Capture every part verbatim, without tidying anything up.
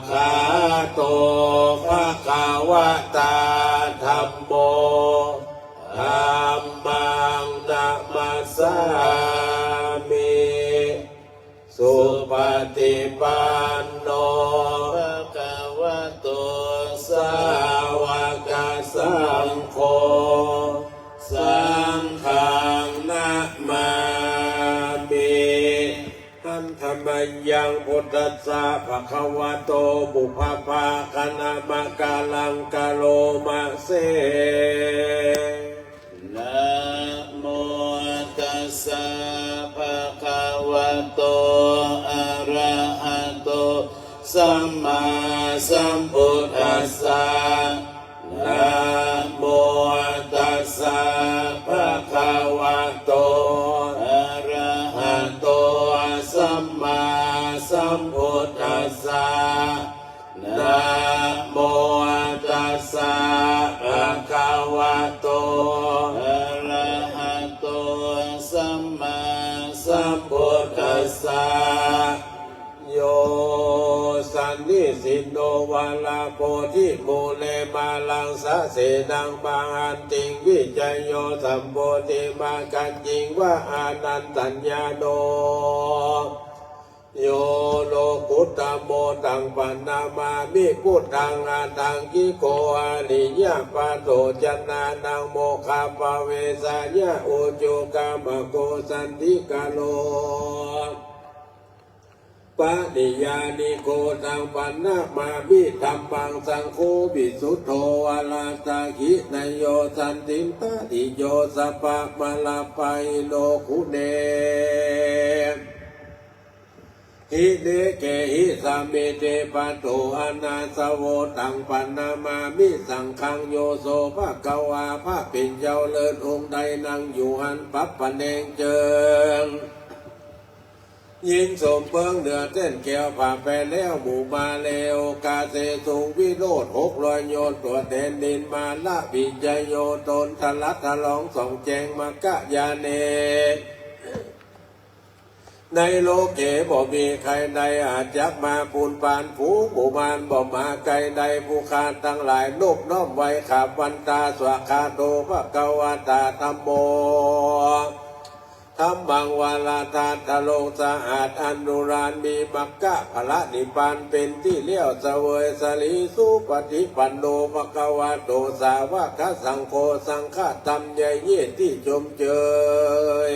Svākkhāto bhagavatā dhammo, dhammaṃ namassāmi. Supaṭipanno bhagavato sāvakasaṅgho, saṅghaṃ namāmi. Handa mayaṃ buddhassa bhagavato pubbabhāganamakāraṃ karoma se. Namo tassa bhagavato arahato sammāsambuddhassa. Namo tassa bhagavato arahato sammāsambuddhassa. Namo tassa bhagavato arahato sammāsambuddhassa. Yo sannisinno varabodhimūle māraṃ sasenaṃ mahantiṃ, vijayo sambodhimaggañciṃ vahānantañāṇo, yo lokuttamo taṃ paṇamāmi buddhaṃ, aṭṭhaṅgiko ariyapatho janānaṃ mokkhappavesāya ujukamaggo santikaro. Paññāniko taṃ paṇamāmi dhammaṃ, saṅgho visuddho varasahinayo, santin tariyo sabbamalappahīno, guṇehi nekehi samitipaddo anāsavo. Taṃ paṇamāmi saṅghaṃ, yo so bhagavā พระผู้เป็นเจ้าเลิศองค์ใด นั่งอยู่หั้น ปรับพะแนงเจิง ยินสมเปิงเหนือแท่นแก้วผ้าแผ่แล้ว หมู่มาเลโอกาเส สูงวิโรจน์หกร้อยโยชน์ ทั่วแดนดินมาละ วิจโย ตนทะลักทะลองส่องแจ้ง มัคคายาเน ในโลกเขบ่มีใครใด อาจจักมาปูนปานฝูงหมู่มาร บ่มาไกลใด ผู้ข้าทั้งหลายนบน้อมไหว้ ขอบวันตา สวากขาโต ภะคะวะตา ธัมโม ธัมมัง วรทัตตโร สะอาดอนุราญ มีมัคคะผละนิพพานเป็นที่เลี้ยวเสวย สรีสุปฏิปันโน ภะคะวะโต สาวกสังโฆ สังฆธรรมใหญ่ยิ่งที่ชมเชย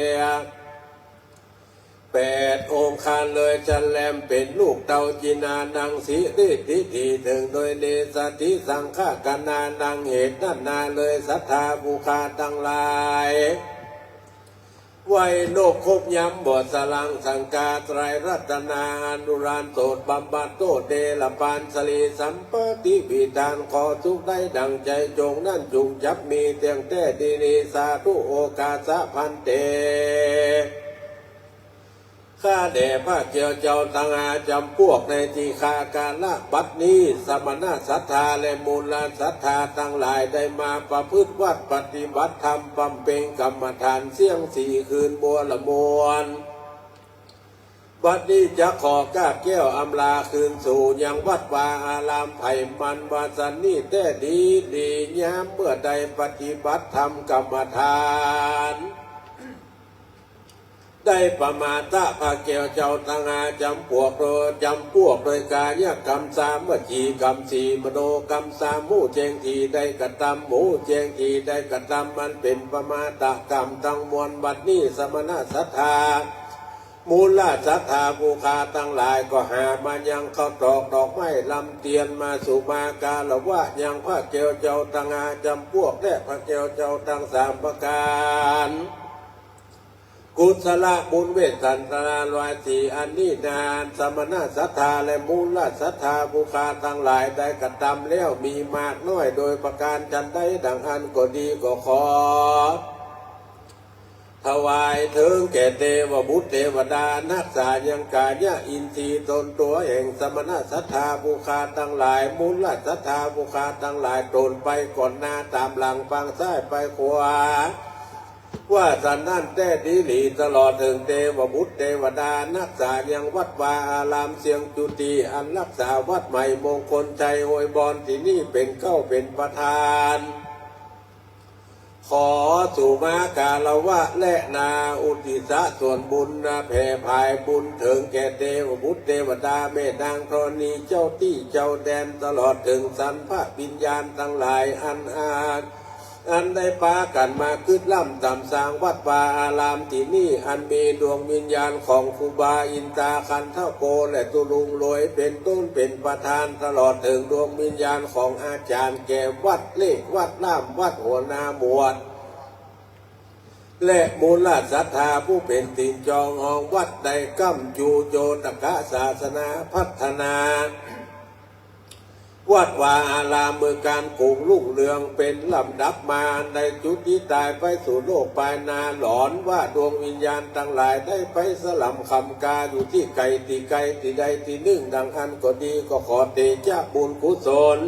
แปดองค์คานเลยชั้นแรม เป็นลูกเต้าจีนานัง สิริทิฏฐิถึงโดยเนสถิสังฆกนานัง เหตุนั้นนาเลยศรัทธาผู้ข้าทั้งหลาย ไหว้นบครบย้ำบทสรังสังกาไตรรัตนาอนุราญ โสดบำบัดโทษเนรปาน สรีสัมปติวิธาน ขอสุขได้ดังใจจง นั้นจุงจักมีเที่ยงแท้ดีนี้ สาธุ โอกาสะ ภันเต ข้าแด่พระเกลียวเจ้าทั้งห้าจำพวก ในทีฆากาละบัดนี้ สมณศรัทธาและมูลศรัทธาทั้งหลาย ได้มาประพฤติวัตรปฏิบัติธรรม บำเพ็ญกรรมฐานเสี้ยงสี่คืนบัวละมวล บัดนี้จะขอกราบแก้วอำลาคืนสู่ยังวัดวาอารามไผ่มัน ว่าสันนี้แท้ดี ดียามเมื่อได้ปฏิบัติธรรมกรรมฐาน ได้ประมาทะพระเกลียวเจ้าทั้งห้าจำพวก โดยจำพวก โดยกายกรรมสาม วจีกรรมสี่ มโนกรรมสาม หูแจ้งที่ได้กระทำ หูแจ้งที่ได้กระทำ มันเป็นประมาทกรรมทั้งมวล บัดนี้สมณศรัทธา มูลศรัทธาผู้ข้าทั้งหลาย ก็หามายังข้าวตอกดอกไม้ลำเตียน มาสู่มาคารวะยังพระเกลียวเจ้าทั้งห้าจำพวก และพระเกลียวเจ้าทั้งสามประการ กุศลบุญเวสสันตนาร้อยสี่อันนี้นา สมณศรัทธาและมูลศรัทธาผู้ข้าทั้งหลายได้กระทำแล้ว มีมากน้อยโดยประการฉันใด ดังอั้นก็ดี ก็ขอ ถวายเถิงแก่เทวบุตรเทวดา รักษายังกายะอินทรีย์ตนตัวแห่งสมณศรัทธาผู้ข้าทั้งหลาย มูลศรัทธาผู้ข้าทั้งหลาย ตนไปก่อนหน้า ตามหลังปางซ้ายไปขวา ว่าสันนั้นแต๊ดีหลี ตลอดเถิงเตวบุตรเตวดา นักษายังวัดวาอารามเสียงจุติ อันรักษาวัดใหม่มงคลชัย อวยบอนที่นี่เป็นเก๊าเป็นประธาน ขอสุมาคารวะและนาอุทิศส่วนบุญนาแผ่ผายบุญเถิงแก่เตวบุตรเตวดา แม่นางธรณีเจ้าตี้เจ้าแดน ตลอดเถิงสันพระวิญญาณทั้งหลายอันอาจ อันได้ปากั๋นมาคึดร่ำสร้างวัดวาอารามตี้นี่ อันมีดวงวิญญาณของครูบาอินตาคันธโก และตุลุงรวยเป็นต้นเป็นประธาน ตลอดเถิงดวงวิญญาณของอาจ๋ารย์แก่วัดเลขวัดล่ามวัดหัวหน้าหมวด และมูลศรัทธาผู้เป็นตี้จองห้องวัดได้ก้ำจูโจตกะศาสนาพัฒนา วัดวาอารามเมืองการกุ่งรุ่งเรืองเป็นลำดับมา ได้จุติตายไปสู่โลกปายหน้า หลอนว่าดวงวิญญาณตังหลายได้ไปสล่ำคำกาอยู่ตี้ไกลตี้ไกลตี้ใดตี้นึ่ง ดังอั้นก็ดี ก็ขอเตจะบุญกุศล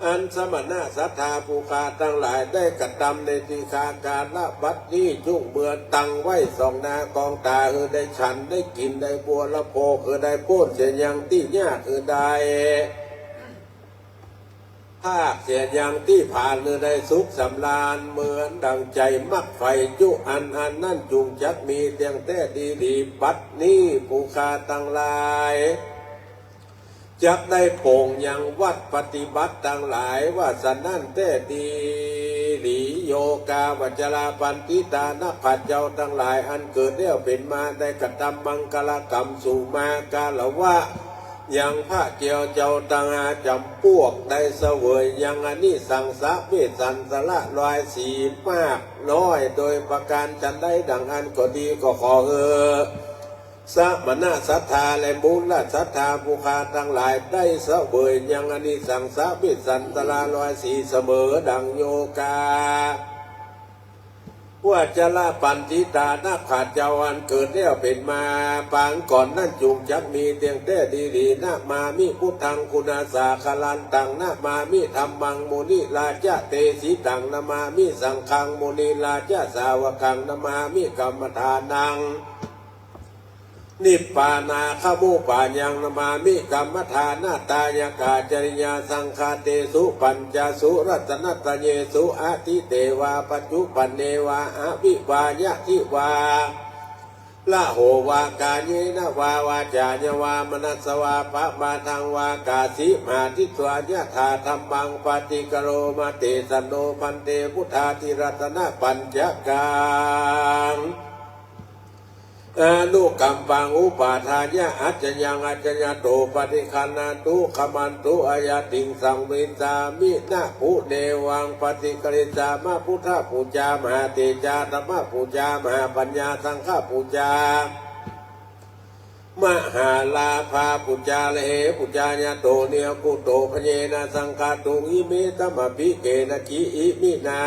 อันสมณะศรัทธาผู้ข้าตังหลายได้กระตำในตี้ข้า กาละบัดนี้จุ่งเมือตังไว้ส่องหน้ากองต๋า หื้อได้ฉันได้กิ๋นได้บัวละโภค หื้อได้ป๊นเสียยังตี้ยาก หื้อได้ ภาคเสียยังตี้ผาน หื้อได้สุขสำราญเหมือนดั่งใจ๋มักใฝ่จุอันอันนั้นจุ่งจักมีเตี้ยงแต๊ดีหลี บัดนี้ผู้ข้าตังหลาย จักได้โป่งยังวัดปฏิบัติตังหลาย ว่าสันนั้นแต๊ดีหลี โยคาวัจจราปัณฑิตานักปราชญ์เจ้าตังหลาย อันเกิดแล้วเป๋นมาได้กระตำมังคละกรรมสุมาคารวะ ยังพระเกี้ยวเจ้าตังห้าจ๋ำปวก ได้เสวยยังอานิสังสะเวสสันตระร้อยสี่มากน้อย โดยประการฉันใดดังอั้นก็ดี ก็ขอหื้อ สมณะศรัทธาและมูลศรัทธาผู้ข้าตังหลายได้เสวยยังอานิสังสะเวสสันตระร้อยสี่เสมอดั่งโยคา วัจจราปัณฑิตานักปราชญ์เจ้าอันเกิดแล้วเป๋นมาปางก่อนนั้นจุ่งจักมีเตี้ยงแต๊ดีหลี นะมามิพุทธังคุณาสาคารันตัง นะมามิธัมมังมุนิราชเตสิตัง นะมามิสังฆังมุนิราชสาวกัง นะมามิกัมมะฐานัง นิพพานาคามุปปายัง นะมามิกัมมะฐานะตายะกาจริยาสังคาเตสุปัญจสุรัตนตะเยสุอดีเตวาปัจจุปันเนวาอวิวายะทิวา ละโหวากายะนะวาวาจายะวามะนะสสะวาปะมาทังวากาสิมาทิสวายะถาธัมมังปฏิกโรมาเตสะโนพันเตพุทธาทิรัตนปัญจกัง อนุกัมปังอุปาทายะ อัจจยังอัจจยโต ปฏิคันหาตุ ขมันตุ อายาติงสังเวสามิ นะปุเนวังปฏิกริสามะ พุทธปูจา มหาเตจา ธัมมปูจา มหาปัญญา สังฆปูจา มหาลาภาปูจา ละเหปูจายะโต นิยกุโต พเยนะสังฆาตุง อิเมตัมมะปิเกนะ จิอิมินา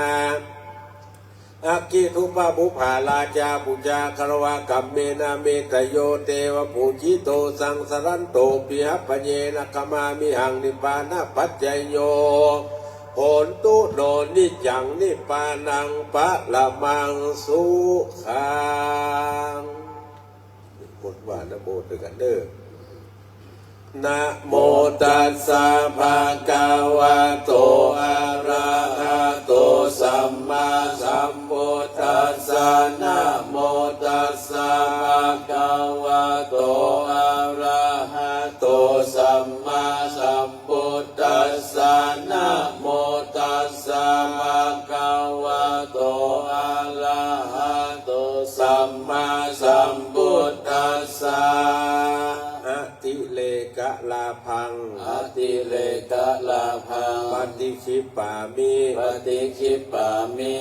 อักขิธุปะปุพพาราชาปูจา คารวะกัมเมนะ เมตโตโยเตวะปูจิโต สังสะรันโต ปิยะพเยนะ ขมามิหัง นิพพานะปัจจโย โหนตุโน นิจจัง นิพพานัง ปะระมัง สุขัง บทว่านะโมด้วยกันเด้อ Namo tassa bhagavato arahato sammāsambuddhassa. Namo tassa bhagavato arahato sammāsambuddhassa. Namo tassa bhagavato arahato sammāsambuddhassa. อติเรกลาภัง Atirekalābhaṃ. Paṭikkhippāmi. Paṭikkhippāmi.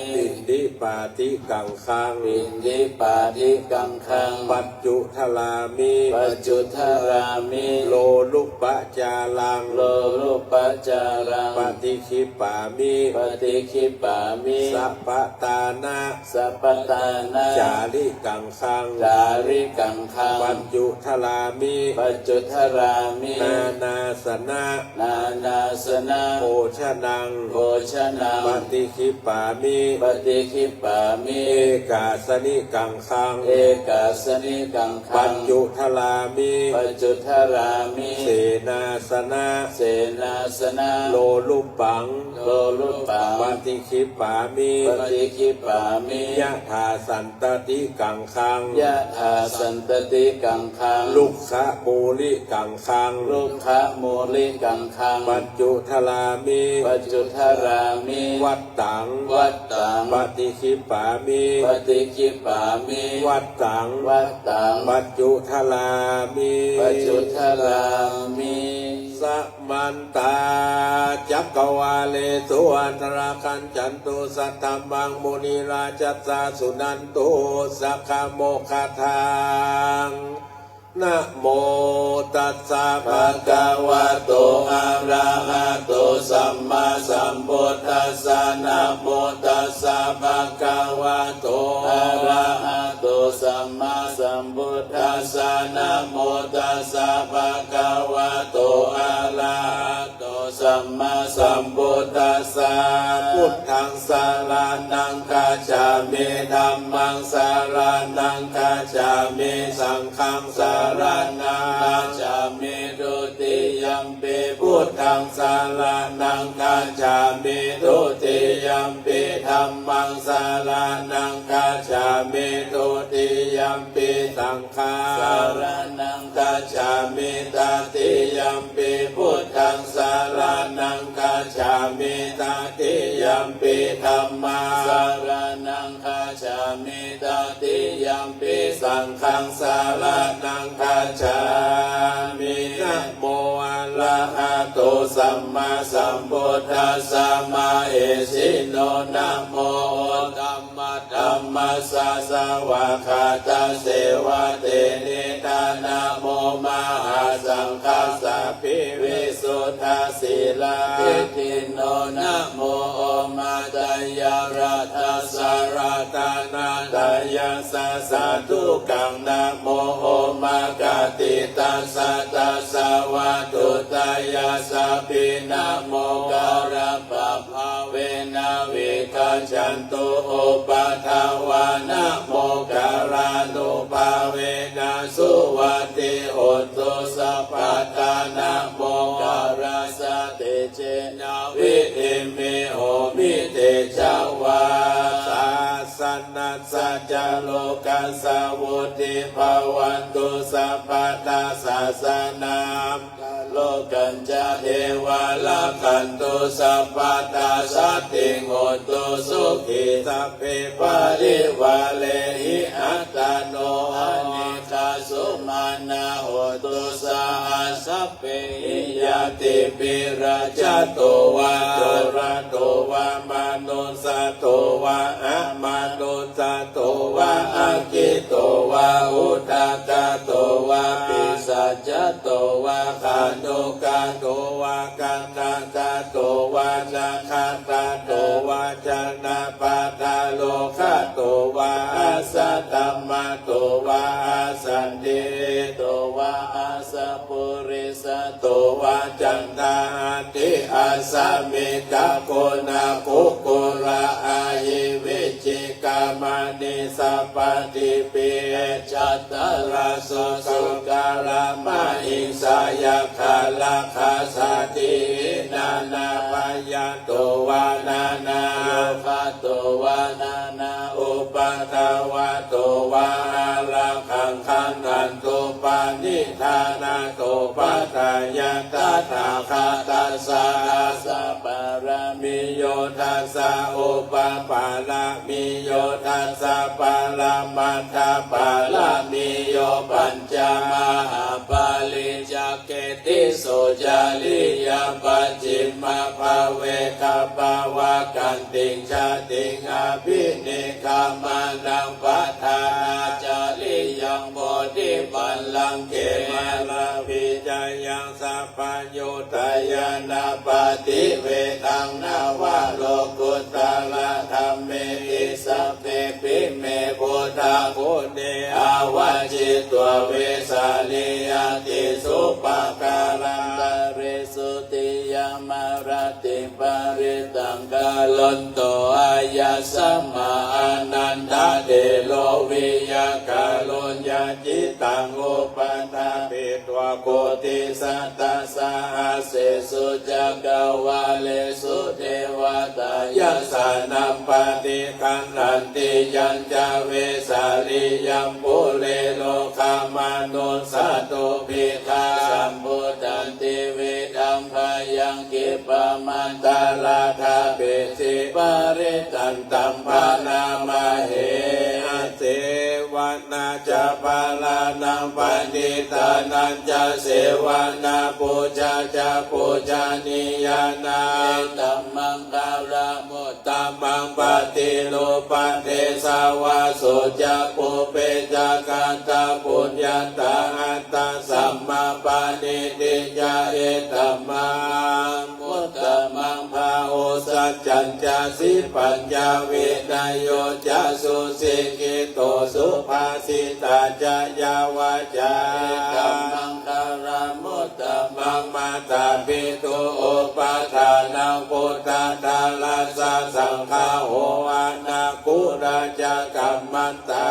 Piṇḍapātikaṅkhaṃ. Piṇḍapātikaṅkhaṃ. Paccudārāmi. Paccudārāmi. Lolupacāraṃ. Lolupacāraṃ. Paṭikkhippāmi. Paṭikkhippāmi. Sapattana. Sapattana. Cārikaṅkhaṃ. Cārikaṅkhaṃ. Paccudārāmi. Paccudārāmi. Nānāsana. ānāsana, bhojanaṃ, bhojanaṃ, paṭikkhippāmi, paṭikkhippāmi, ekāsanikaṃ khaṃ, ekāsanikaṃ khaṃ, paccudhārāmi, paccudhārāmi, senāsana, senāsana, loluppaṃ, loluppaṃ, paṭikkhippāmi, paṭikkhippāmi, yathāsantati kaṅkhaṃ, yathāsantati kaṅkhaṃ, rukkhamūlikaṅkhaṃ, rukkhamūlikaṅkhaṃ, paccudhārāmi, paccudhārāmi, vaṭṭaṃ, vaṭṭaṃ, paṭikkhippāmi, paṭikkhippāmi, vaṭṭaṃ, vaṭṭaṃ, paccudhārāmi, paccudhārāmi. Samantā cakkavāḷesu atrāgacchantu saddhammaṃ munirājassa suṇantu saggamokkhadaṃ. Namo tassa bhagavato arahato sammāsambuddhassa. Namo tassa bhagavato arahato sammāsambuddhassa. Namo tassa bhagavato arahato sammāsambuddhassa. Buddhaṃ saraṇaṃ gacchāmi. Dhammaṃ saraṇaṃ gacchāmi. Saṅghaṃ saraṇaṃ gacchāmi. Dutiyampi buddhaṃ saraṇaṃ gacchāmi. Dutiyampi dhammaṃ saraṇaṃ gacchāmi. Dutiyampi saṅghaṃ saraṇaṃ gacchāmi. Tatiyampi buddhaṃ saraṇaṃ gacchāmi. Tatiyampi dhammaṃ saraṇaṃ gacchāmi. Tatiyampi saṅghaṃ saraṇaṃ gacchāmi. Namo arahato sammāsambuddhassa mahesino. Namo uttama dhammassa svākkhātasseva tenidha. Namo mahāsaṅghassāpi visuddhasīladiṭṭhino. Namo omātyāraddhassa ratanattayassa sādhukaṃ. Namo omakātītassa tassa vatthuttayassapi. Namokārappabhāvena vigacchantu upaddavā. Namokārānubhāvena suvatthi hotu sabbadā. Namokārassa tejena vidhimhi homi tejavā. Sāsanassa ca lokassa vuḍḍhī bhavantu sabbadā. Sāsanam lokassa devā rakkhantu sabbadā. Saddhiṃ hotu sukhī sabbe parivārehi attano. Anīghā sumanā hontu saha sabbehi ñātibhi. Rājato vā corato vā manussato vā amanus sato vā aggito vā udakato vā pisācato vā khāṇukato vā kaṇṭakato vā nakkhattato vā janapadarogato vā asaddhammato vā asandiṭṭhito vā asappurisato vā caṇḍahatthi-assa-miga-goṇa-kukkura ahi vici- kā maṇisappadīpi etcetera. Sūkara mahīsā yakkhā rakkhasā siddhi nānābhayato vā nānārogato vā nānāupaddavato vā ārakkhaṃ gaṇhantu paṇidhānato. Patthāya tathāgatassa dasa pāramiyo dasa upapāramiyo dasa paramatthapāramiyo pañca mahāpariccāge tisso cariyā pacchimabbhave gabbhāvakkantiṃ jātiṃ abhinikkhamanaṃ padhānacariyaṃ bodhipallaṅke māravijayaṃ sabba- yuttayānapaṭivedhaṃ navalokuttaradhammeti sabbepime buddhaguṇe āvajjitvā vesālī atīsu pākārantaresu parittaṃ karonto āyasmā Ānandatthero viya kāruññacittaṃ upaṭṭhapetvā koṭisatasahassesu cakkavāḷesu devatā yassāṇaṃ paṭiggaṇhanti yañca Vesāliyaṃ pure rogāmanussadubbhikkhasambhūtantividhaṃ bhayaṃ khippamantaradhāpesi parittantaṃ bhaṇāmahe. Asevanā ca bālānaṃ paṇḍitānañca sevanā pūjā ca pūjanīyānaṃ etammaṅgalamuttamaṃ. Paṭirūpadesavāso ca pubbe ca katapuññatā attasammāpaṇidhi ca etammaṅgalamuttamaṃ. Bāhusaccañca sippañca vinayo ca susikkhito subhāsitā ca yā vācā etammaṅgalamuttamaṃ. Mātāpitu upaṭṭhānaṃ puttadārassa saṅgaho anākulā ca kammantā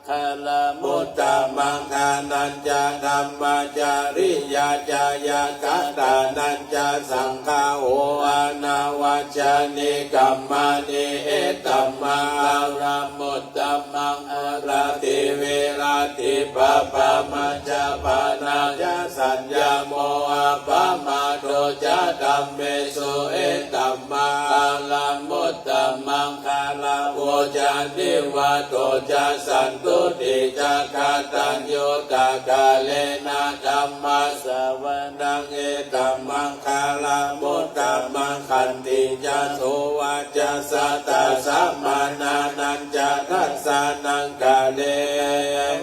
maṅgalamuttamaṃ. Dānañca dhammacariyā ca ñātakānañca saṅgaho anavajjāni kammāni etammaṅgalamuttamaṃ. Āratī viratī pāpā majjapānā ca saññamo appamādo ca dhammesu etammaṅgalamuttamaṃ. Gāravo ca nivāto ca santuṭṭhī ca kataññutā kālena dhammassavanaṃ etammaṅgalamuttamaṃ. Khantī ca sovacassatā samaṇānañca dassanaṃ kālena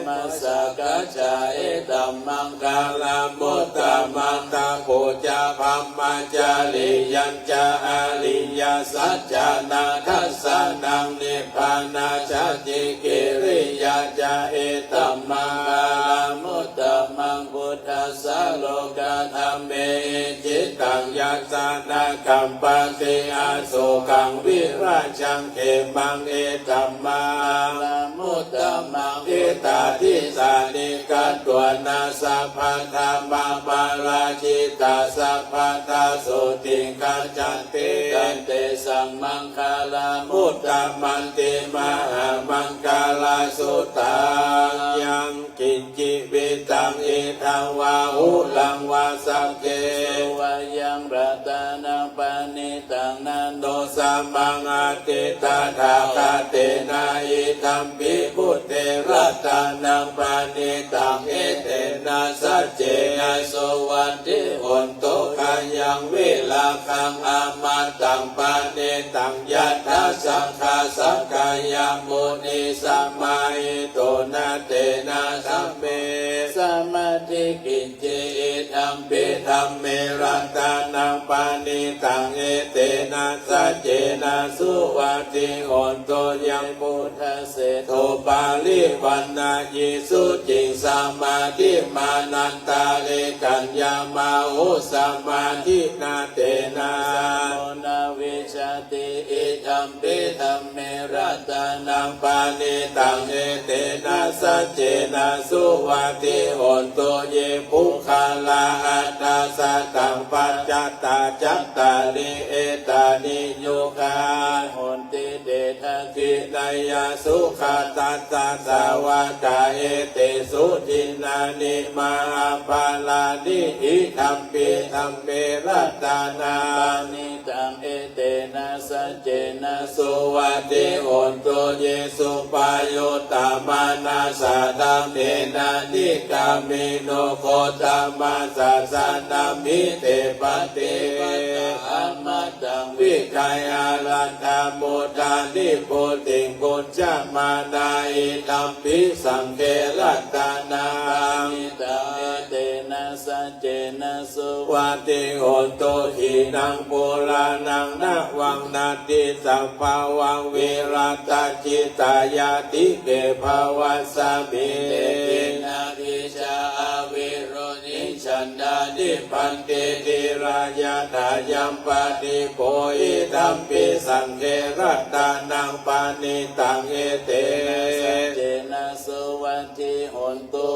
dhammasākacchā etammaṅgalamuttamaṃ. Tapo ca brahmacariyañca ariyasaccāna dassanaṃ nibbānasacchikiriyā ca etammaṅgalamuttamaṃ. Phuṭṭhassa lokadhammehi cittaṃ yassa na kampati asokaṃ virajaṃ khemaṃ etammaṅgalamuttamaṃ. Etādisāni katvāna sabbatthamaparājitā sabbattha sotthiṃ gacchanti taṃ tesaṃ maṅgalamuttamanti. Mahāmaṅgalasuttaṃ. Yaṃ kiñci vittaṃ idha vā huraṃ vā saggesu vā yaṃ ratanaṃ paṇītaṃ na no samaṃ atthi tathāgatena idampi buddhe ratanaṃ paṇītaṃ etena saccena suvatthi hotu. Khayaṃ virāgaṃ amataṃ paṇītaṃ yadajjhagā sakyamunī samāhito na tena dhamme samatthi kiñci idampi dhamme ratanaṃ paṇītaṃ etena saccena suvatthi hotu. Yaṃ buddhaseṭṭho parivaṇṇayī suciṃ samādhimānantarikaññamāhu samādhinā tena samo na vijjati idampi dhamme ratanaṃ paṇītaṃ etena saccena suvatthi hotu. Ye puggalā aṭṭha sataṃ paccattā cattāri etāni yugāni honti te dakkhiṇeyyā sugatassa sāvakā etesu dinnāni mahapphalāni idampi dhamme ratanaṃ paṇītaṃ etena saccena suvatthi hotu. Ye suppayuttā manasā daḷhena nikkāmino gotamasāsanamhi te patiṭṭhāsi amataṃ vigayha laddhā mudhā nibbutiṃ bhuñjamānā idampi saṅghe ratanaṃ paṇītaṃ etena saccena suvatthi hotu. Khīṇaṃ purāṇaṃ navaṃ natthi sambhavaṃ virattacittāyatike bhavasmiṃ te khīṇabījā avirūḷhichandā ni Nibbanti dhīrā yathāyaṃ padīpo idampi saṅghe ratanaṃ paṇītaṃ etena saccena suvatthi hotu.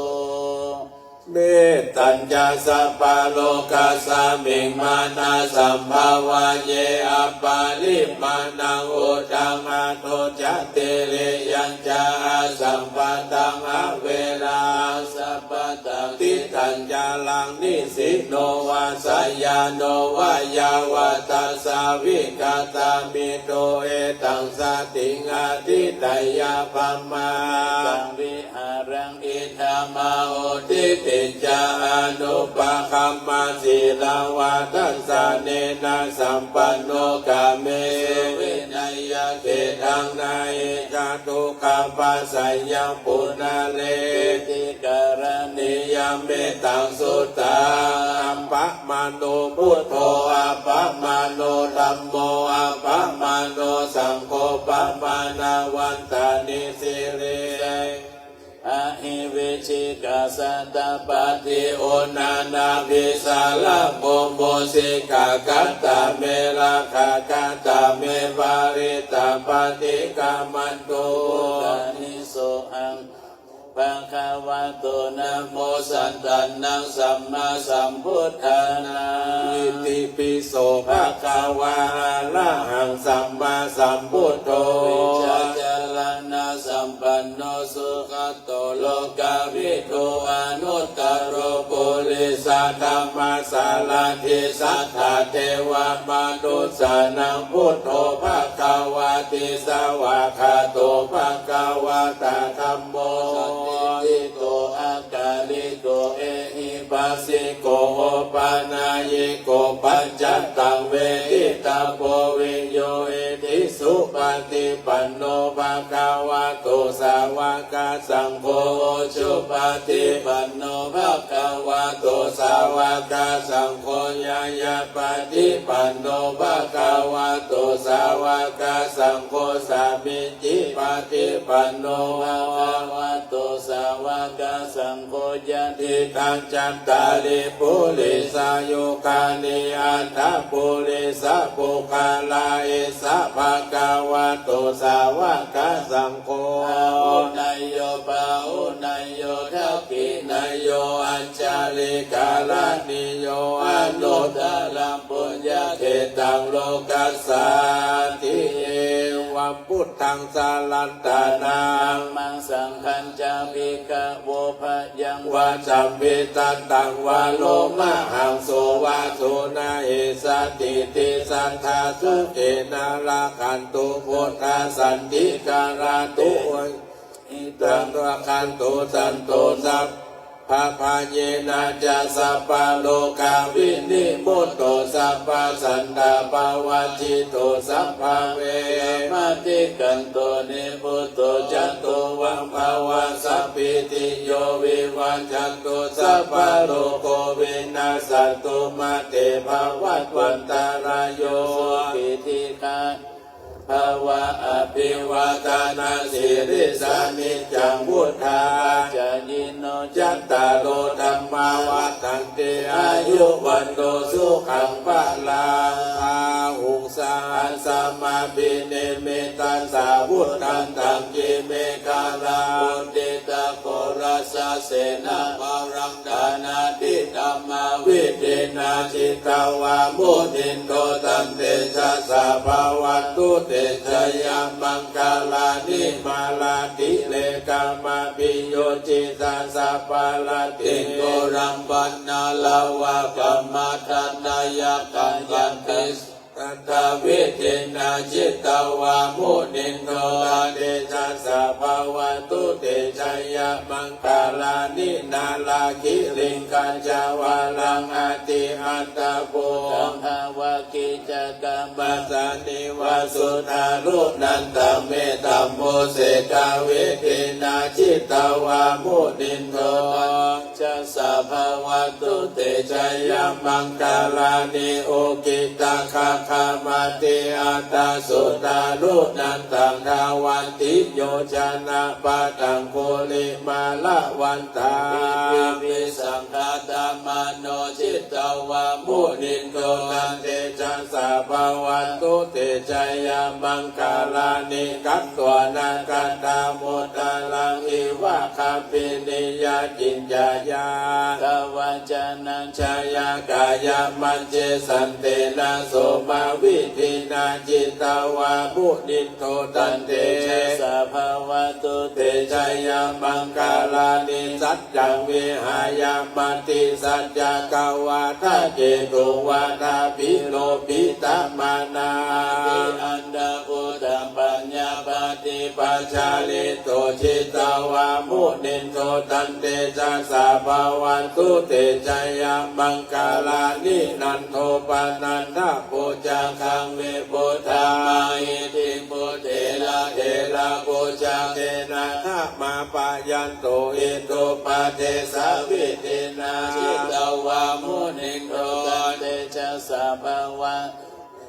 Mettañca sabbalokasmiṃ mānasambhāvaye aparimāṇaṃ uddhaṃ adho ca tiriyañca asambādhaṃ averaṃ asapattaṃ. Tiṭṭhañcaraṃ nisinno vā sayāno vā yāvatassa vigatamiddho etaṃ satiṃ adhiṭṭheyya brahmametaṃ vihāraṃ idhamāhu. Diṭṭhiñca anupagamma sīlavā dassanena sampanno kāmesu vineyya gedhaṃ na hi jātu gabbhaseyyaṃ punaretīti karaṇīyam. Mettaṃ suttaṃ. Appamāṇo buddho appamāṇo dhammo appamāṇo saṅgho pamāṇavantāni siriṃsā ahi vicchikā satapadī uṇṇānābhī sarabū mūsikā. Katā me rakkhā katā me parittā paṭikkamantu bhūtāni sohaṃ bhagavato namo sattannaṃ sammāsambuddhānaṃ. Itipi so bhagavā arahaṃ sammāsambuddho vijjācaraṇasampanno sugato lokavidū anuttaro purisadammasārathi satthā devamanussānaṃ buddho bhagavāti. Svākkhāto bhagavatā dhammo sandiṭṭhiko akāliko ehipassiko opanayiko paccattaṃ veditabbo viññūhīti. Supaṭipanno bhagavato sāvakasaṅgho ujupaṭipanno bhagavato sāvakasaṅgho ñāyapaṭipanno bhagavato sāvakasaṅgho sāmī cipaṭipanno bhagavato sāvakasaṅgho yadidaṃ cattāri purisayugāni aṭṭha purisapuggalā esa bhagavato sāvakasaṅgho āhuneyyo pāhuneyyo dakkhiṇeyyo añjalikaraṇīyo anuttaraṃ puññakkhettaṃ lokassāti. Evaṃ buddhaṃ saratanaṃ dhammaṃ saṅghañca bhikkhavo bhayaṃ vā champi tattaṃ vā lomahaṃso vā so na hessatīti satthā sukhena rakkhantu buddhā santikarā tu hitaṃ rakkhantu santo sabbabhayena ca sabbarogavinimutto sabbasantāpavajjito sabbaveramatikkanto nibbuto ca tuvaṃ bhava sabbītiyo vivajjantu sabbarogo vinassatu mā te bhavatvantarāyo sukhī dīghā bhava. Abhivādanasīlissa niccaṃ vuḍḍhāpacāyino cattāro dhammā vaḍḍhanti āyu vaṇṇo sukhaṃ balaṃ. Bāhuṃ sahassamabhinimmitasāvudhantaṃ girimekhalaṃ uditaghorasasenamāraṃ dānādidhammavidhinā jitavā munindo tantejasā bhavatu te jayamaṅgalāni. Mārātirekamabhiyujjhitasabbarattiṃ ghorampanāḷavakamakkhamathaddhayakkhaṃ khantīsudantavidhinā jitavā munindo tantejasā bhavatu te jayamaṅgalāni. Nāḷāgiriṃ gajavaraṃ atimattabhūtaṃ dāvaggicakkamasanīva sudāruṇantaṃ mettambusekavidhinā jitavā munindo Tejasā bhavatu te jayamaṅgalāni. Ukkhittakhaggamatihatthasudāruṇantaṃ dhāvantiyojanapathaṅgulimālavantaṃ iddhībhisaṅkhatamano jitavā munindo tantejasā bhavatu te jayamaṅgalāni. Katvāna kaṭṭhamudaraṃ iva gabbhinīyā ciñcāya duṭṭhavacanaṃ janakāyamajjhe santena somavidhinā jitavā munindo tantejasā bhavatu te jayamaṅgalāni. Saccaṃ vihāya matisaccakavādaketuṃ vādābhiropitamanaṃ atiandhabhūtaṃ paññāpadīpajalito jitavā munindo tantejasā bhavatu te jayamaṅgalāni. Nandopanandabhujagaṃ vibudhaṃ mahiddhiṃ puttena therabhujagena damāpayanto iddhūpadesavidhinā jitavā munindo tantejasā bhavatu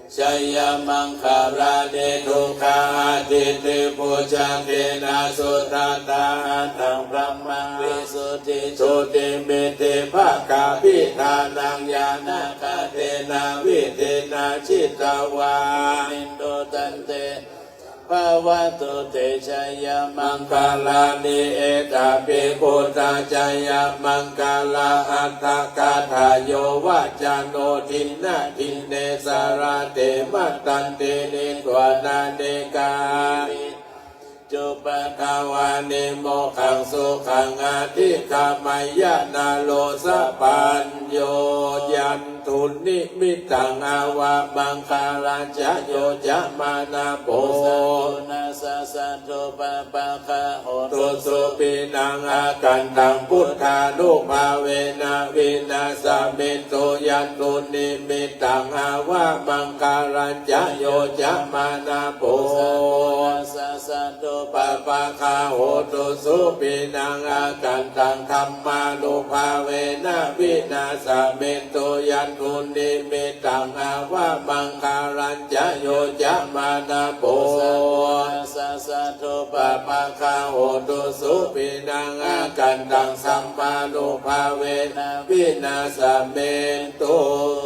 jayamaṅgalāni. Duggāhadiṭṭhibhujagena sudaṭṭhahatthaṃ brahmaṃ visuddhijutimiddhibakābhidhānaṃ ñāṇāgadena vidhinā jitavā munindo tantejasā bhavatu te jayamaṅgalāni. Etāpi buddhajayamaṅgalaaṭṭhagāthā yo vācano dinadine sarate matandī hitvānanekavividhāni cupaddavāni mokkhaṃ sukhaṃ adhigameyya naro sapañño. Yandunnimittaṃ avamaṅgalañca yo cāmanāpo sakuṇassa saddo pāpaggaho dussupinaṃ akantaṃ buddhānubhāvena vināsamentu. Yandunnimittaṃ avamaṅgalañca yo cāmanāpo sakuṇassa saddo pāpaggaho dussupinaṃ akantaṃ dhammānubhāvena vināsamentu. Yandunnimittaṃ avamaṅgalañca yo cāmanāpo sakuṇassa saddo pāpaggaho dussupinaṃ akantaṃ dhammānubhāvena vināsamentu.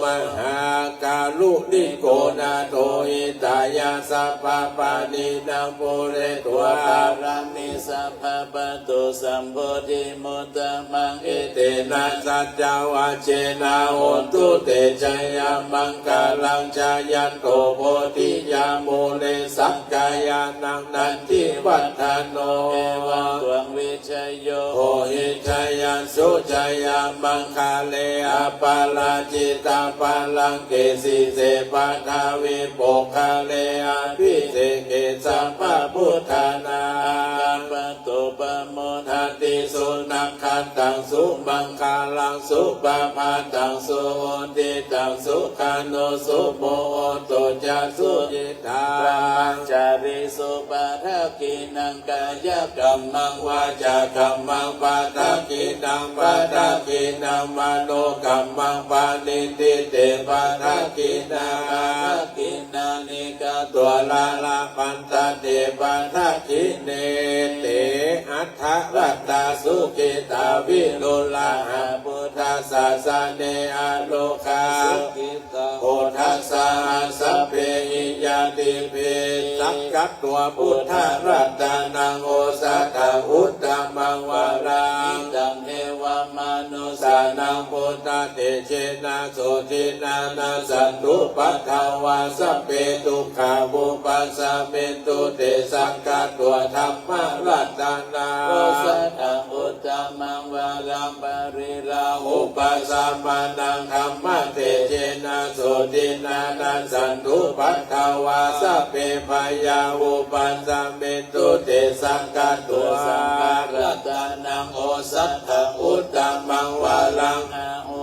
Mahākāruṇiko nātho hitāya sabbapāṇinaṃ pūretvā pāramī sabbā patto sambodhimuttamaṃ. Etena saccavajjena hotu te jayamaṅgalaṃ. Jayanto bodhiyā mūle sakyānaṃ nandivaḍḍhano. Evaṃ tvaṃ vijayo hohi jayassu jayamaṅgale. Aparājitapallaṅke sīse paṭhavipokkhare abhiseke sabbabuddhānaṃ aggappatto pamodati. Sunakkhattaṃ sumaṅgalaṃ supabhātaṃ suhuṭṭhitaṃ sukhaṇo sumuhutto ca suyiṭṭhaṃ brahmacārisu padakkhiṇaṃ kāyakammaṃ vācākammaṃ padakkhiṇaṃ padakkhiṇaṃ manokammaṃ paṇidhī te padakkhiṇā. Padakkhiṇāni katvāna labhantatthe padakkhiṇe. Te atthaladdhā sukhitā virūḷhā buddhasāsane arogā sukhitā hotha saha sabbehi ñātibhi. Sakkatvā buddharatanaṃ osathaṃ uttamaṃ varaṃ hitaṃ devamanussānaṃ buddhatejena sotthinā nassantupaddavā sabbe dukkhā vūpasamentu te. Sakkatvā dhammaratanaṃ osathaṃ uttamaṃ varaṃ pariḷāhūpasamanaṃ dhammatejena sotthinā nassantupaddavā sabbe bhayā vūpasamentu te. Sakkatvā saṅgharatanaṃ osathaṃ uttamaṃ varaṃ āhu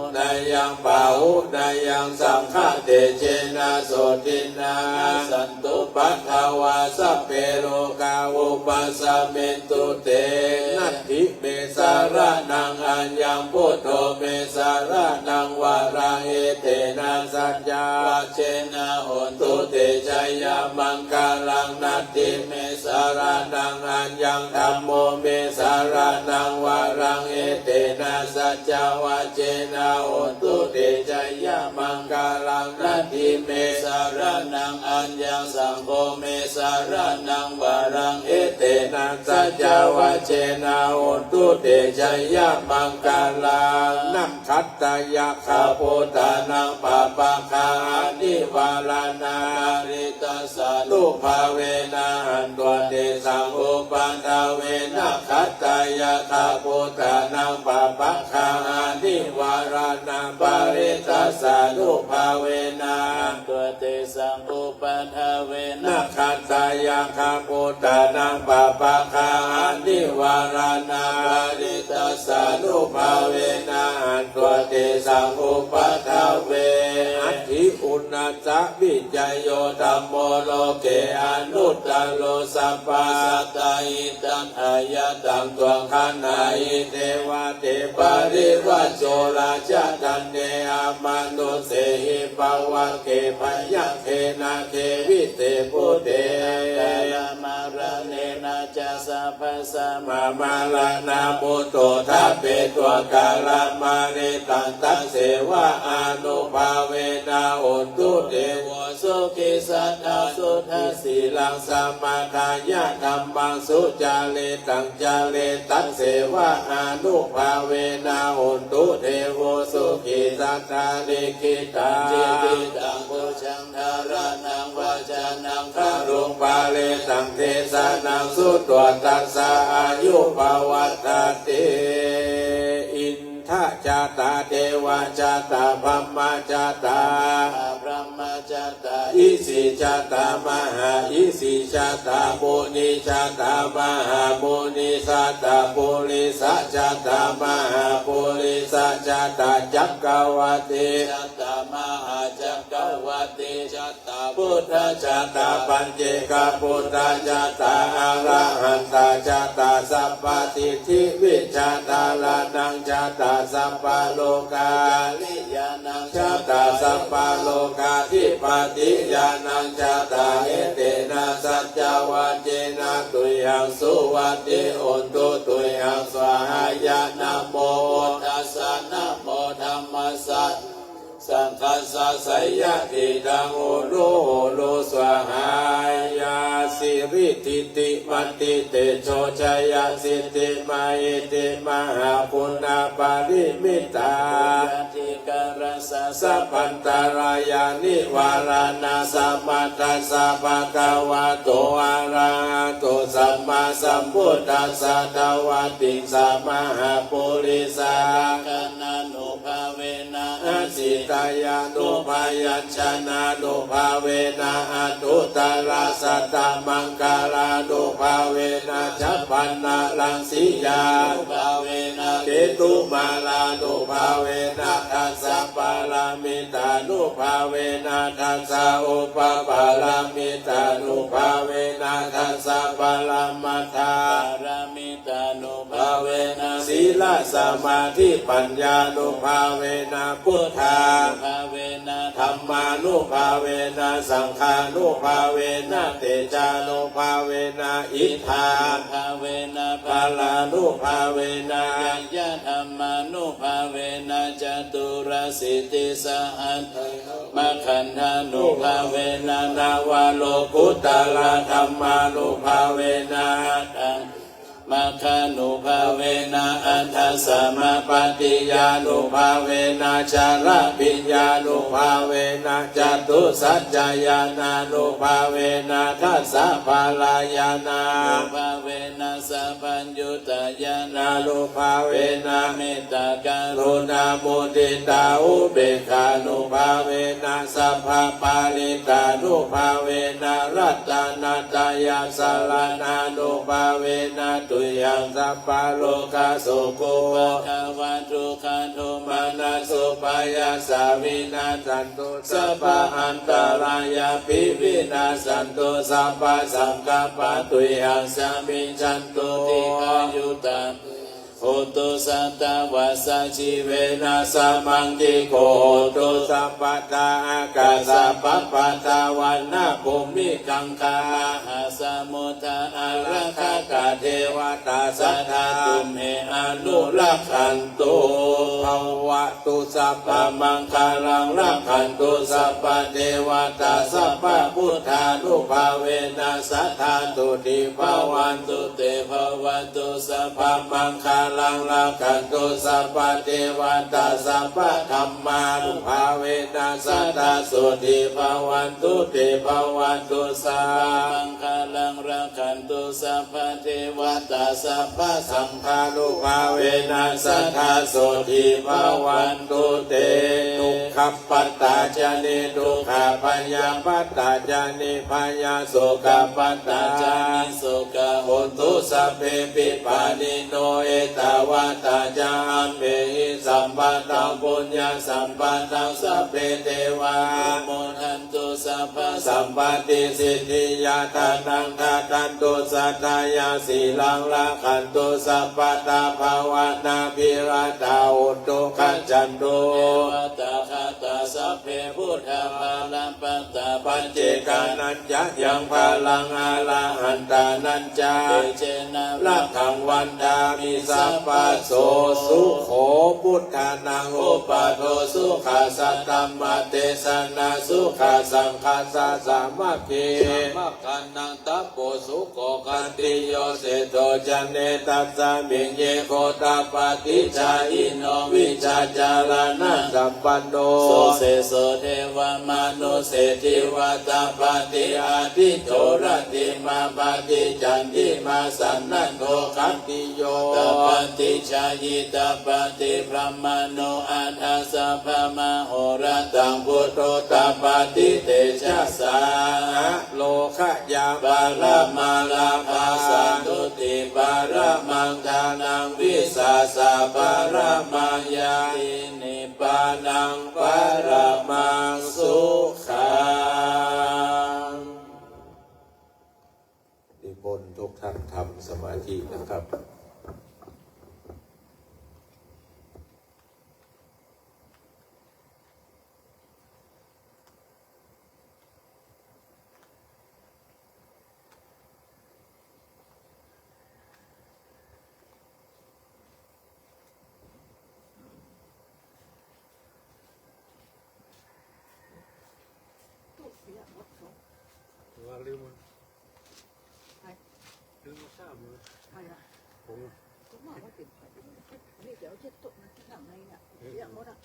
yaṃ bāhuneyyaṃ saṅghatejena sotthinā nassantupaddavā sabbe rogā vūpasamentu te. Natthi me saraṇaṃ aññaṃ, buddho me saraṇaṃ varaṃ, etena saccavajjena hotu te jayamaṅgalaṃ. Natthi me saraṇaṃ aññaṃ, dhammo me saraṇaṃ varaṃ, etena saccavajjena hotu te jayamaṅgalaṃ. Natthi me saraṇaṃ aññaṃ, saṅgho me saraṇaṃ varaṃ, etena saccavajjena hotu te jayamaṅgalaṃ. Nakkhattayakkhabhūtānaṃ pāpaggahanivāraṇā, parittassānubhāvena hantvā tesaṃ upaddave. Nakkhattayakkhabhūtānaṃ pāpaggahanivāraṇā, parittassānubhāvena hantvā tesaṃ upaddave. Nakkhattayakkhabhūtānaṃ pāpaggahanivāraṇā, parittassānubhāvena hantvā tesaṃ upaddave. Atthi uṇhassa vijayo dhammo loke anuttaro, sabbasattahitatthāya taṃ tvaṃ gaṇhāhi devā. Te parivajjo rājadaṇḍe amanussehi pavagge, byagghe nāge viṭṭhebhūte maraṇena ca sabbasmā maraṇā mutto ṭhapetvā kālamāritaṃ, tasseva ānubhāvena hotu devo sukhī. Saddhaṃ suddhasīlaṃ samādāya dhammaṃ sucaritaṃ care, tasseva ānubhāvena hotu devo sukhī. Sattā likkhitaṃ cīkitaṃ pūjaṃ dhāraṇaṃ vācanaṃ garuṃ pāritaṃ desanaṃ sutvā tassa āyu pavaḍḍhatīti. Inda jātā devā jātā brahmā jātā, brahmā jātā isī jātā mahā isī jātā, munī jātā mahāmunī jātā, purisa jātā mahāpurisa jātā, cakkavātī jātā mahācakkavātī jātā, buddhā jātā paccekabuddhā jātā, arahantā jātā sabbasiddhivijjā, dhāraṇaṃ jātā sabbalokā ñāṇaṃ jātā sabbalokādhipatiyānaṃ jātā, etena saccavajjena tuyhaṃ suvatthi hotu tuyhaṃ svāhāya. Namo buddhassa, namo dhammassa, saṅghassa, seyyathīdaṃ hulu hulu svāhāya. Siridhiti mati tejo jaya siddhi mahiddhi mahāguṇaparimita, sabbantarāyanivāraṇa samattassa bhagavato arahato sammāsambuddhassa dvattiṃsamahāpurisalakkhaṇānu bhāvena asītyānubyañjanānubhāvena aṭṭhuttarasatamaṅgalānubhāvena chabbaṇṇaraṃsiyānubhāvena ketumālānubhāvena dasapāramitānubhāvena dasaupapāramitānubhāvena dasaparamatthapārami tānubhāvena sīlasamādhipaññānubhāvena buddhānubhāvena dhammānubhāvena saṅghānubhāvena tejānubhāvena iddhānubhāvena balānubhāvena ñeyyadhammānubhāvena caturāsītisahassadhammakkhandhānubhāvena navalokuttaradhammānubhāvena aṭṭha maggānubhāvena aṭṭhasamāpattiyānubhāvena chaḷabhiññānubhāvena catusaccañāṇānubhāvena dasabalañāṇānubhāvena sabbaññutañāṇānubhāvena mettākaruṇāmuditāupekkhānubhāvena sabbaparittā- nubhāvena ratanattayasaraṇānubhāvena tu- yaṃ sabbarogasokupaddavadukkhadomanassupāyāsā vinassantu, sabbaantarāyāpi vinassantu, sabbasaṅkappā tuyhaṃ samijjhantu, dīghāyutā hotu satavassajīvena, samaṅgiko hotu sabbadā, ākāsapabbatavanabhūmigaṅgāmahāsamuddā ārakkhakā devatā sadā tumhe anurakkhantu. Bhavatu sabbamaṅgalaṃ, rakkhantu sabbadevatā, sabbabuddhānubhāvena sadā sotthī bhavantu te. Bhavatu sabbamaṅgalaṃ, rakkhantu sabbadevatā, sabbadhammānubhāvena sadā sotthī bhavantu te. Bhavatu sabbamaṅgalaṃ, rakkhantu sabbadevatā, sabbasaṅghānubhāvena sadā sotthī bhavantu te. Dukkhappattā ca niddukkhā, bhayappattā ca nibbhayā, sokappattā ca nissokā hontu sabbepi pāṇino. Ettāvatā ca amhehi sambhataṃ puññasampadaṃ, sabbe devānumodantu sabbasampattisiddhiyā. Dānaṃ dadantu saddhāya, sīlaṃ rakkhantu sabbadā, bhāvanābhiratā hontu, gacchantu devatāgatā. Sabbe buddhā balappattā, paccekānañca yaṃ balaṃ, arahantānañca tejena, rakkhaṃ bandhāmi sabbaso. Sukho buddhānaṃ uppādo, sukhā saddhammadesanā, sukhā saṅghassa sāmaggī, samaggānaṃ tapo sukho. Khattiyo seṭṭho janetasmiṃ, ye gotapāti jhāyino, vijjācaraṇasampanno, so seso devamanusseshiva. Tapati ādicco rattimābhāti candimā sannaddho. Khattiyo tapati jhāyī tapati brāhmaṇo atha sabbamahorattaṃ, buddho tapati tejasā. Āro gya paramā lābhā, santuṭṭhi paramaṃ dhanaṃ, vissāsa paramā ñāti, nibbānaṃ paramaṃ sukhaṃ. นิมนต์ทุกท่านทำสมาธินะครับ ว่าลืมมัน ใคร ลืมมาทราบเลย ใครอะ ผมอะ ก็ว่าว่าเป็นใคร นี่เดี๋ยวเช็ดโต๊ะนะ ที่หลังในเนี่ย เปียกหมดอะ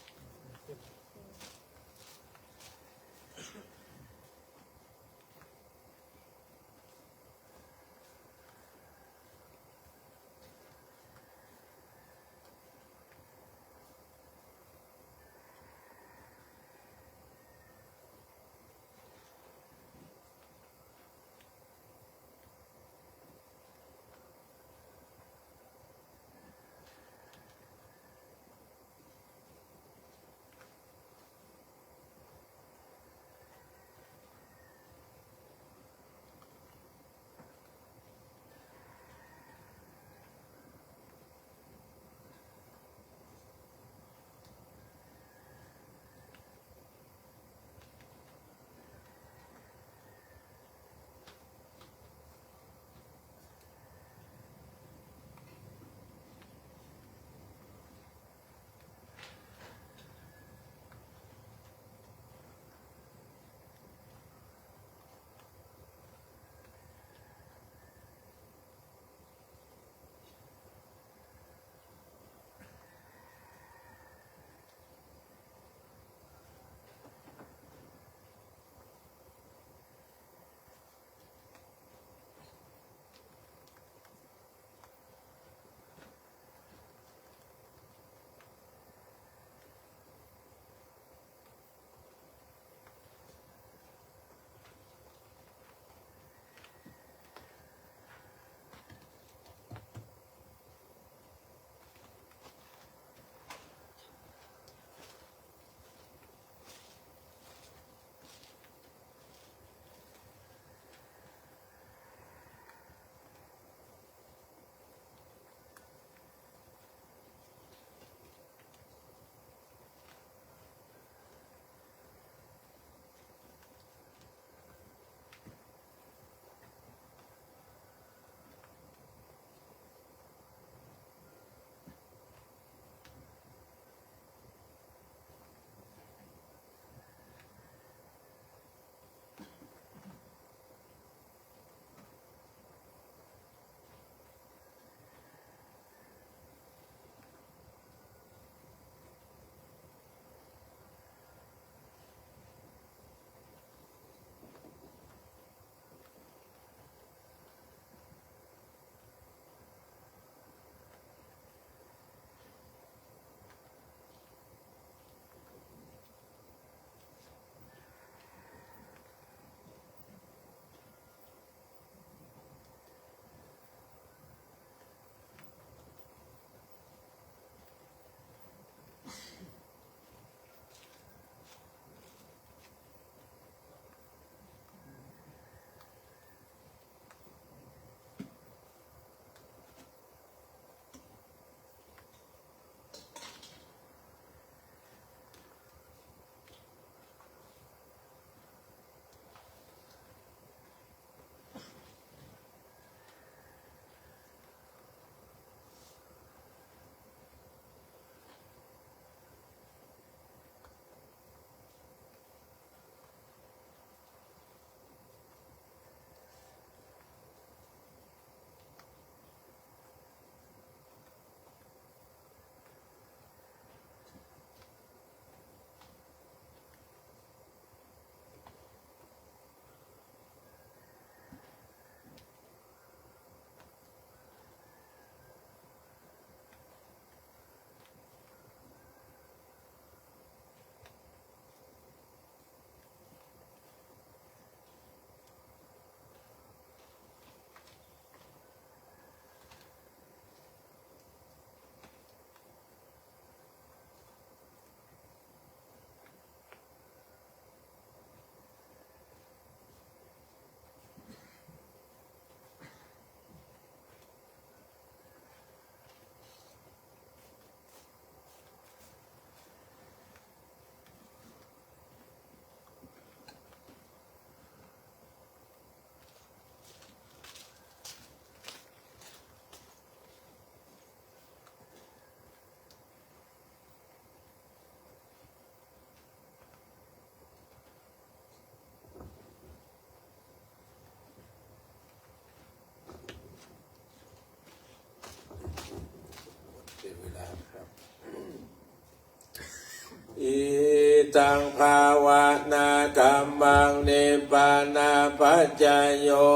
Idaṃ bhāvanākammaṃ nibbānapaccayo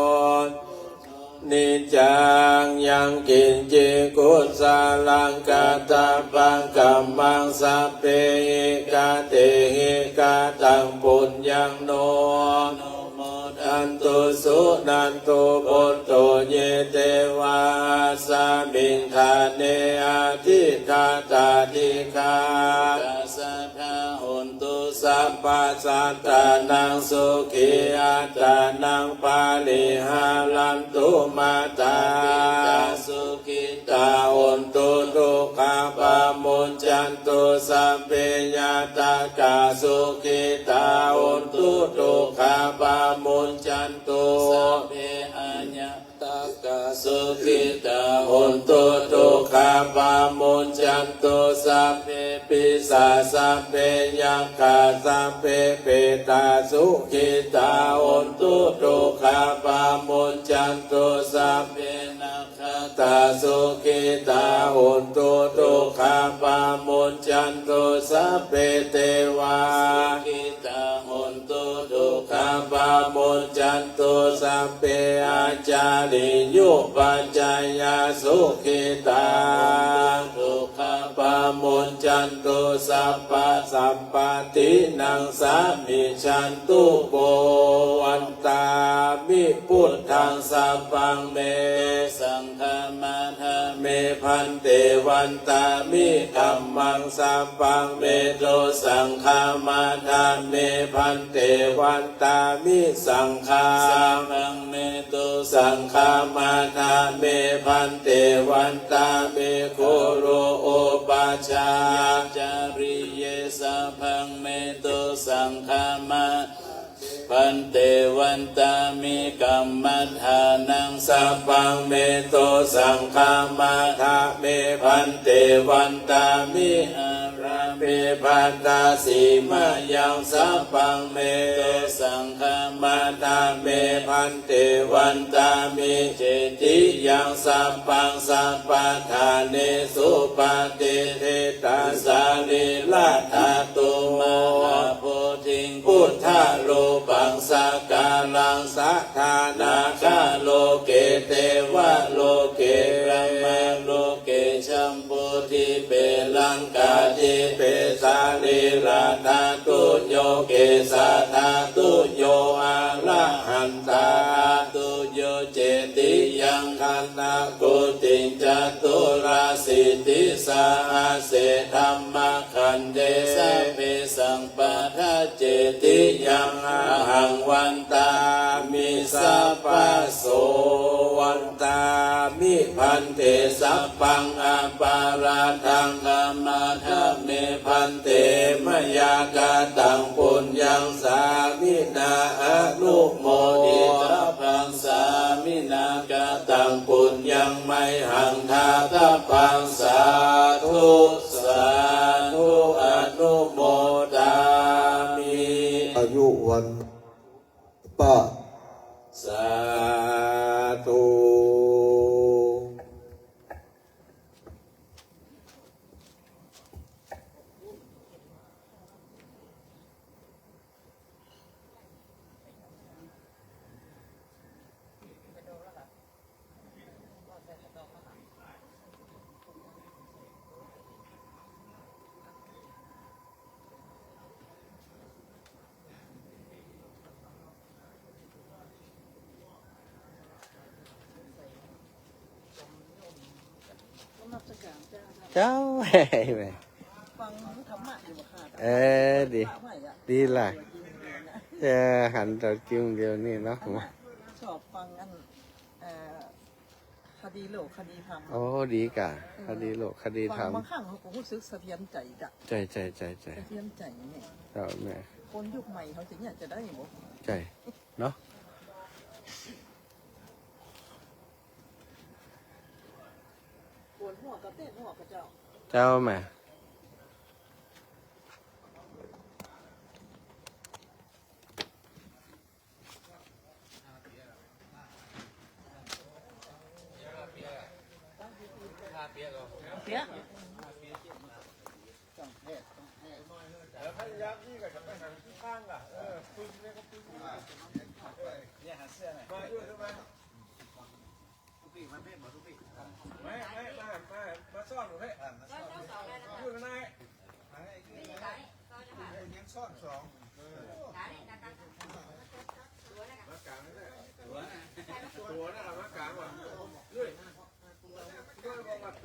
niccaṃ. Yaṃ kiñci kusalaṃ kattabbaṃ kammaṃ sabbehi katehi kataṃ puññaṃ no modantu suṇantu bhonto ye devā asmiṃ ṭhāne adhigatā dīghā sadā hontu sabbasattānaṃ sukhī attānaṃ pariharantu mā tā sukhitā hontu dukkhā pamuñcantu sabbe ñātakā sukhitā hontu dukkhā pamuñcantu sabbe aññā takā sukhitā hontu dukkhā pamuñcantu sabbe pisā sabbe yakkhā sabbe petā sukhitā hontu dukkhā pamuñcantu sabbe nakkhattā sukhitā hontu dukkhā pamuñcantu sabbe devā sukhitā hontu dukkhā pamuñcantu sabbe ācariyupajjhāyā sukhitā dukkhā pamuñcantu sabbasampattinaṃ samijjhantu. Vandāmi buddhaṃ sabbaṃ me saṅ khamāda me bhante vandāmi dhammaṃ sabbaṃ me dosaṃ khamāda me bhante vandāmi saṅghaṃ sabbaṃ me dosaṃ khamāda me bhante vandāmi guru upajjhāyācariye sabbaṃ me dosaṃ khamāda bhante vandāmi kammadānaṃ sabbaṃ me dosaṃ khamāda me bhante vandāmi ārāme bhātasi mayaṃ sabbaṃ me dosaṃ khamāda me bhante vandāmi cetiyaṃ sabbaṃ sabbaṭṭhānesu patiṭṭhita sarīradhātu mahābodhiṃ buddharūpaṃ sakalaṃ sadā nāgaloke devaloke brahmaloke jambudīpe laṅkādīpe sarīradhātuyo kesādhātuyo arahan tadhātuyo cetiyaṃ gana koṭiṃ caturāsītisahassi dhammakkhandhe sabbesaṃ paṭha cetiyaṃ ahaṃ vandāmi sabbaso. Vandāmi bhante sabbaṃ aparādhaṃ khamāda me bhante mayā kataṃ puññaṃ sāminā anumoditabbaṃ sāminā kataṃ puññaṃ mayhaṃ dātabbaṃ sādhu sādhu anumodāmi. อายุวันปะ sādhu. เจ้า ฟังธรรมะอยู่บ่คะ เออ ดี พระใหม่อะ ดีล่ะ เออ หันตัวจริงเดียวนี่เนาะ อันน่ะ ชอบฟังอัน เอ่อ คดีโลกคดีธรรม โอ้ ดีกะ เออ คดีโลกคดีธรรม ฟังบางครั้งเขาก็รู้สึกสะเทือนใจจ้ะ ใช่ ใช่ ใช่ ใช่ สะเทือนใจเนี่ย เจ้าแม่ คนยุคใหม่เขาจะเนี่ยจะได้บ่ ใช่ เนาะ ปวดหัวกับเต้นหัวกับเจ้า เจ้าแม่ เปียก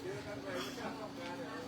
เจอกันใหม่วิชาต้องการเนี่ย